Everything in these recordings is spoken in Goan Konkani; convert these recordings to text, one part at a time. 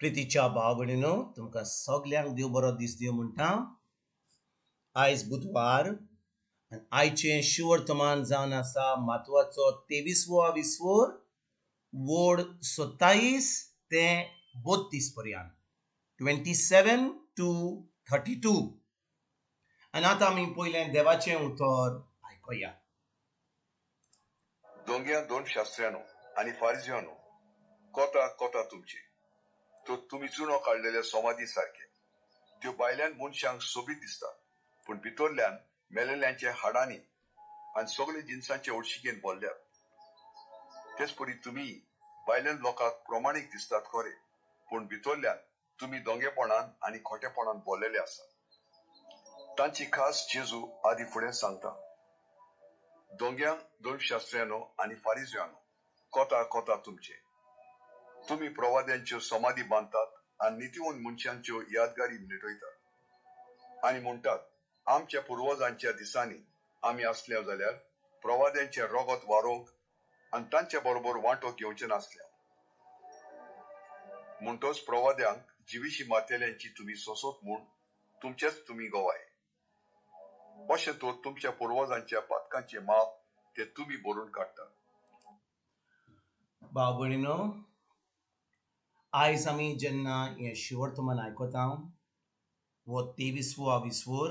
प्रितीच्या भाव भयणीनो, तुमकां सगल्यांक देव बरो दीस दिवं म्हणटा. आयज बुधवार आनी आयचें शिवर्तमान जावन आसा म्हत्वाचो तेवीसवो विसवोर वोड 27 ते 32 पर्यंत, 27 to 32. आनी आतां आमी पयलें देवाचें उतर आयकुया. दोंग्या दोन शास्त्र्यानो आनी फारिजियानो, कोता कोता तुमचे, तर तुमी चुनो काडलेल्या समाधी सारखे. त्यो भायल्यान मनशांक सोबीत दिसतात, पूण भितरल्यान मेलेल्यांच्या हाडांनी आनी सगळे जिनसांचे ओळशिकेन भरल्यात. तेच परी तुमी भायल्यान लोकांक प्रमाणीक दिसतात खरे, पूण भितरल्यान तुमी दोंगेपणान आनी खोटेपणान भरलेले आसात. तांची खास जेजू आदी फुडें सांगता, दोंग्या दोन शास्त्र्यानो आनी फारिजियानो, कोता कोता तुमचे, तुमी प्रवाद्यांच्यो समाधी बांदतात आनी नितीवंत मनशांच्यो यादगारी निटयतात आनी म्हणटात, आमच्या पुर्वजांच्या दिसांनी आमी आसल्या जाल्यार प्रवाद्यांचें रगत वारोवंक आनी तांच्या बरोबर वांटो घेवचे नासल्या. म्हणटच प्रवाद्यांक जिविशी मारतल्यांची तुमी सोंसत म्हूण तुमचेच तुमी गवाय. अशें तर तुमच्या पुर्वजांच्या पातकांचे माप ते तुमी भरून काडटात. भाव भयणीनो, आयज आमी जेन्ना हें शिवर्तमान आयकता हो तेवीसवो विसवोर,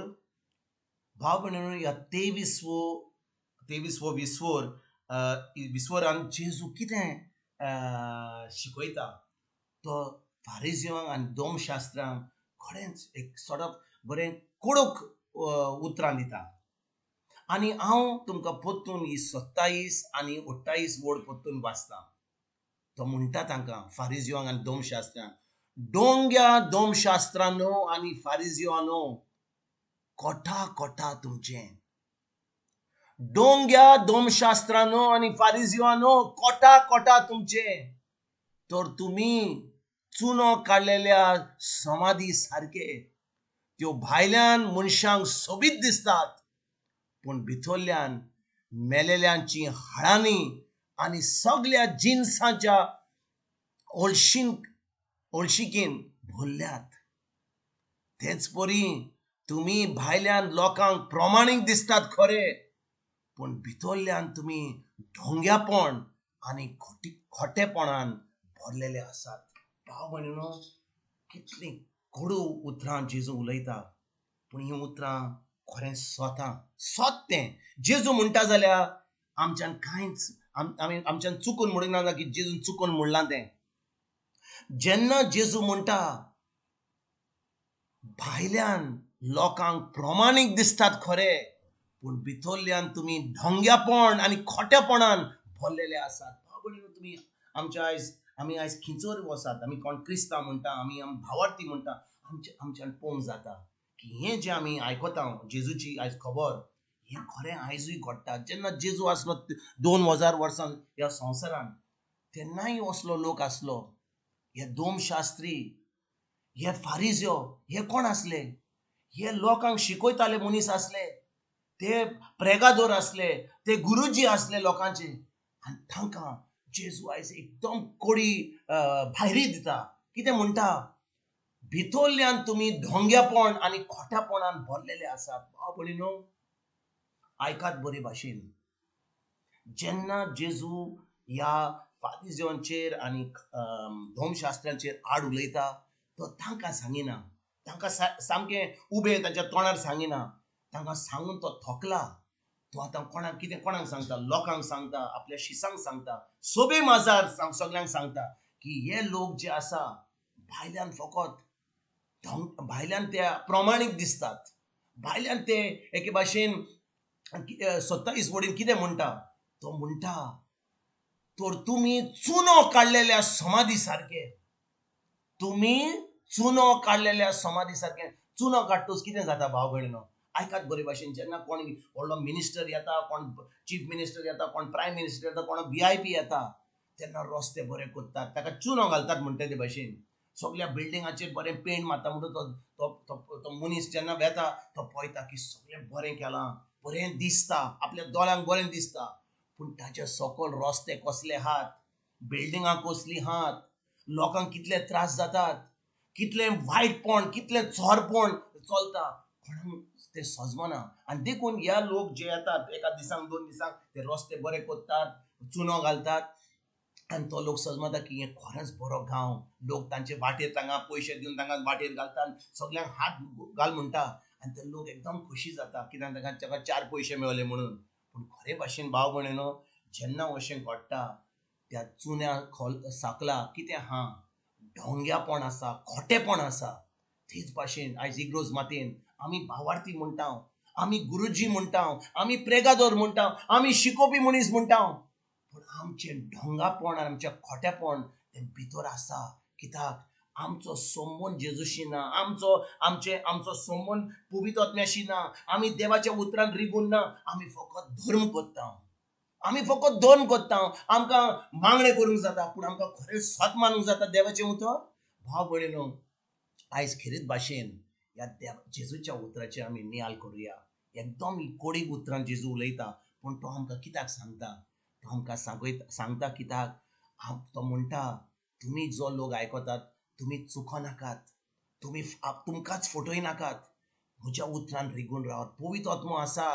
भाव भयणीनो, ह्या तेवीसवो विसवोर विसवरान जेजू कितें शिकयता, तो फारिजियांक आनी दोमशास्त्रांक खरेंच एक सॉर्ट ऑफ बरें कडक उतरां दिता. आनी हांव तुमकां परतून ही 27 आनी 28 वड परतून वाचता. तो म्हणटा तांकां फारिजियांक आनी दोमशास्त्रांक, डोंग्या दोमशास्त्रांनो आनी फारिजियांनो, कोठा कोठा तुमचें. डोंग्या दोमशास्त्रांनो आनी फारिजियांनो, कोठा कोठा तुमचें, तर तुमी चुनो काडलेल्या समाधी सारके. त्यो भायल्यान मनशांक सोबीत दिसतात, पूण भितरल्यान मेलेल्यांची हाडांनी आनी सगल्या जिनसांच्या ओळशिकेन भरल्यात. तेच परी तुमी भायल्यान लोकांक प्रमाणीक दिसतात खरे, पूण भितरल्यान तुमी ढोंग्यापण आनी खोटेपणान भरलेले आसात. भाव भयणीनो, कितलीं कडू उतरां जेजू उलयता, पूण हीं उतरां खरें स्वता सत तें जेजू म्हणटा जाल्यार आमच्यान कांयच आमी आमच्यान चुकून म्हणूंक ना की जेजून चुकून म्हणलां तें. जेन्ना जेजू म्हणटा भायल्यान लोकांक प्रमाणीक दिसतात खरे, पूण भितरल्यान तुमी ढोंग्यापण आनी खोटेपणान भरलेले आसात. भाव भयणीनो, तुमी आमच्या आयज आमी आयज खिंचोर वसात, आमी कोण क्रिस्तांव म्हणटा, आमी भावार्थी म्हणटा, आमच्यान पळोवंक जाता की हें जें आमी आयकता जेजूची आयज खबर, हें खरें आयजूय घडटा. जेन्ना जेजू आसलो 2000 वर्सां ह्या संवसारान, तेन्नाय असलो लोक आसलो. हे दोमशास्त्री, हे फारिज्यो, हे कोण आसले? हे लोकांक शिकयताले मनीस आसले, ते प्रेगादोर आसले, ते गुरुजी आसले लोकांचे. आनी तांकां जेजू आयज एकदम कोडी भायरी दिता. कितें म्हणटा? भितरल्यान तुमी ढोंग्यापण आनी खोट्यापणान भरलेले आसात. भाव भयणीनो, आयकात बरे भाशेन. जेन्ना जेजू ह्या फारिजियांचेर आनी धर्मशास्त्रांचेर आड उलयता, तो तांकां सांगिना, तांकां सामकें उबें तांच्या तोंडार सांगिना. तांकां सांगून तो थकला. तो आतां कोणाक कितें कोणाक सांगता? लोकांक सांगता, आपल्या शिसांक सांगता, सोबे माजार सगल्यांक सांगता की हे लोक जे आसा भायल्यान फकत भायल्यान ते प्रमाणीक दिसतात, भायल्यान ते एके भाशेन 27 वडीन कितें म्हणटा? तो म्हणटा, तर तुमी चुनो काडलेल्या समाधी सारके. तुमी चुनो काडलेल्या समाधी सारके. चुनो काडटूच कितें जाता भाव भयणीनो? आयकात बरे भाशेन. जेन्ना कोण व्हडलो मिनिस्टर येता, कोण चीफ मिनिस्टर येता, कोण प्रायम मिनिस्टर येता, कोण VIP येता, तेन्ना रस्ते बरे करतात, ताका चुनो घालतात म्हणटा ते भाशेन. सगल्या बिल्डिंगाचेर बरें पेंट मारता. म्हणटच तो मनीस जेन्ना वेता तो पळयता की सगळें बरें केलां, बरें दिसता, आपल्या दोळ्यांक बरें दिसता. पूण ताच्या सकयल रस्ते कसले आहात, बिल्डिंगां कसलीं आहात, लोकांक कितले त्रास जातात, कितलें वायटपण, कितलें चोरपण चलता, कोणाक तें सजमना. आनी देखून ह्या लोक जे येतात एका दिसांक दोन दिसांक ते रस्ते बरे करतात, चुनो घालतात आनी तो लोक सजमता की हें खरेंच बरो गांव. लोक तांचे वाटेर तांकां पयशे दिवन तांकां वाटेर घालतात, सगल्यांक हात घाल म्हणटा आनी ते लोक एकदम खोशी जाता कित्याक तांकां ताका चार पयशे मेवले म्हणून. पूण खरे भाशेन भाव भयणीनो, जेन्ना अशें घडटा त्या चुन्या खोल साकला कितें आहा, ढोंग्यापण आसा, खोटेपण आसा. तेच भाशेन आयज इग्रोज मातयेन आमी भावार्थी म्हणटा, आमी गुरुजी म्हणटा, आमी प्रेगादोर म्हणटा, आमी शिकोवपी मनीस म्हणटा, पूण आमचें ढोंगापण आनी आमचें खोटेपण तें भितर आसा. कित्याक आमचो संबंद जेजूशी ना, आमचो आमचे आमचो संबंद पवित्र आत्म्याशी ना, आमी देवाच्या उतरान रिगून ना, आमी फकत धर्म करता, आमी फकत धर्म करता. आमकां मागणें करूंक जाता पूण आमकां खरें सत मानूंक जाता देवाचें उतर. भाव भयणीनो, आयज खेरीत भाशेन ह्या देव जेजूच्या उतराचेर आमी नियाल करुया. एकदम कोडीक उतरान जेजू उलयता, पूण तो आमकां कित्याक सांगता, तो आमकां सांगता कित्याक, तो म्हणटा तुमी जो लोक आयकतात तुमी चुको नाकात, तुमी तुमकांच फटय नाकात, म्हज्या उतरान रिगून रावात. पवित्र आत्मो आसा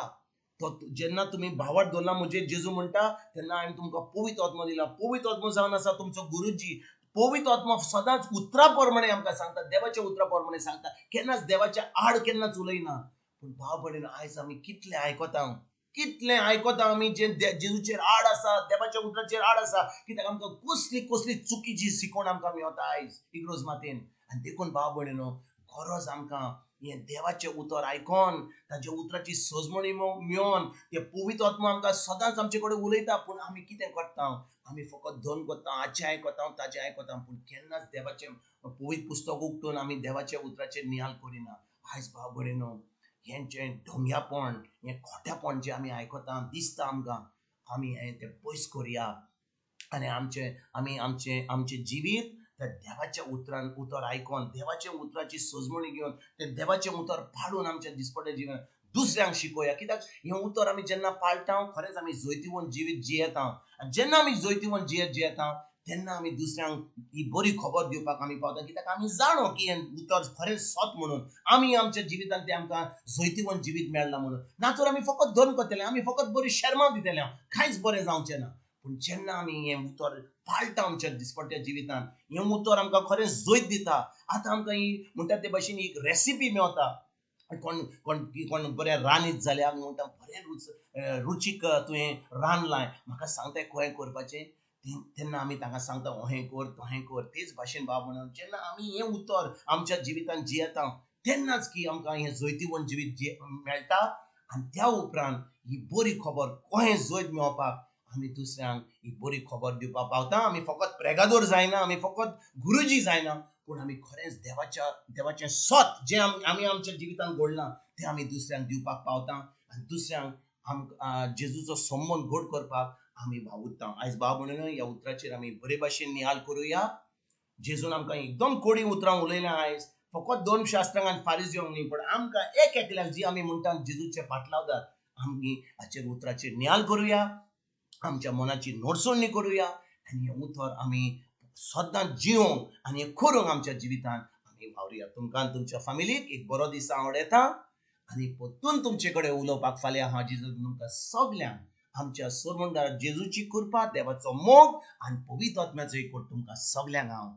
तो जेन्ना तुमी भावार्थ दवरला म्हजेर, जेजू म्हणटा, तेन्ना हांवें तुमकां पवित्र आत्मो दिला. पवित्र आत्मो जावन आसा तुमचो गुरुजी. पवित्र आत्मो सदांच उतरा प्रमाणे आमकां सांगता, देवाच्या उतरा प्रमाणे सांगता, केन्नाच देवाच्या आड केन्नाच उलयना. पूण भाव भयणीनो, आयज आमी कितलें आयकता, कितलें आयकता आमी जे जेजूचेर आड आसा, देवाच्या उतराचेर आड आसा, कित्याक आमकां कसली कसली चुकीची शिकवण आमकां मेळटा आयज इग्रोज मातयेन. आनी देखून भाव भयणीनो, गरज आमकां हें देवाचें उतर आयकोन ताच्या उतराची सजमणी मेळोन ते पवित्र आत्मो आमकां सदांच आमचे कडेन उलयता. पूण आमी कितें करता, आमी फकत धन करता, हाचें आयकता, ताचें आयकता, पूण केन्नाच देवाचें पवित्र पुस्तक उगटून आमी देवाच्या उतराचेर नियाल करिना. आयज भाव भयणीनो, हें जें ढोंग्यापण, हें खोटेपण जें आमी आयकता, दिसता आमकां, आमी हें तें पयस करुया आनी आमचें आमी आमचें आमचें जिवीत त्या देवाच्या उतरान उतर आयकोन, देवाच्या उतराची सजमणी घेवन, तें देवाचें उतर पाळून आमच्या दिसपट्या जिवन दुसऱ्यांक शिकोवया. कित्याक हें उतर आमी जेन्ना पाळटा खरेंच आमी जैतिवंत जिवीत जियेता. आनी जेन्ना आमी जैतिवंत जियेत जियेता तेन्ना आमी दुसऱ्यांक ही बरी खबर दिवपाक आमी पावता. कित्याक आमी जाणो की हें उतर खरेंच सत म्हणून आमी आमच्या जिवितांत तें आमकां जैतिवंत जिवीत मेळना म्हणून. ना तर आमी फकत धर्म करतले, आमी फकत बरी शर्मा दितले, कांयच बरें जावचें ना. पूण जेन्ना आमी हें उतर पाळटा आमच्या दिसपट्ट्या जिवितांत, हें उतर आमकां खरें जैत दिता. आतां आमकां ही म्हणटा ते भाशेन एक रेसिपी मेवता. कोण कोण कोण बरें रांदीत जाल्यार आमी म्हणटा बरें रुचीक तुवें रांदलां, म्हाका सांगताय कशें करपाचें, तेन्ना आमी तांकां सांगता अहें कर तहें कर. तेच भाशेन बाब म्हणून जेन्ना आमी हें उतर आमच्या जिवितांत जियेता तेन्नाच की आमकां हें जैतिवंत जिवीत मेळटा. आनी त्या उपरांत ही बरी खबर कशें जैत मेळोवपाक आमी दुसऱ्यांक ही बरी खबर दिवपाक पावता. आमी फकत प्रेगादोर जायना, आमी फकत गुरुजी जायना, पूण आमी खरेंच देवाचें सत जें आमी आमच्या जिवितांत घडलां तें आमी दुसऱ्यांक दिवपाक पावता आनी दुसऱ्यांक आमकां जेजूचो संबंद घट करपाक आमी वावुरता. आयज भाव भयणीनो, ह्या उतराचेर आमी बरे भाशेन नियाल करुया. जेजून आमकां एकदम कोडी उतरां उलयल्यां आयज, फकत दोन शास्त्रांक आनी फारिजियोंक न्ही, पूण आमकां एक एकल्याक जी आमी म्हणटा जेजूचे फाटलावदार, आमी हाचेर उतराचेर नियाल करुया, आमच्या मनाची नोडसोडणी करुया आनी हें उतर आमी सदां जिवंक आनी हें करूंक आमच्या जिवितांत आमी वावरुया. तुमकां आनी तुमच्या फामिलीक एक बरो दीस हांव आवडयता आनी परतून तुमचे कडेन उलोवपाक फाल्यां हांव जेजू तुमकां सगल्यांक आमच्या सोरमंदार जेजूची कृपा, देवाचो मोग आनी पवित्र आत्म्याचो एकवट तुमकां सगल्यांक हांव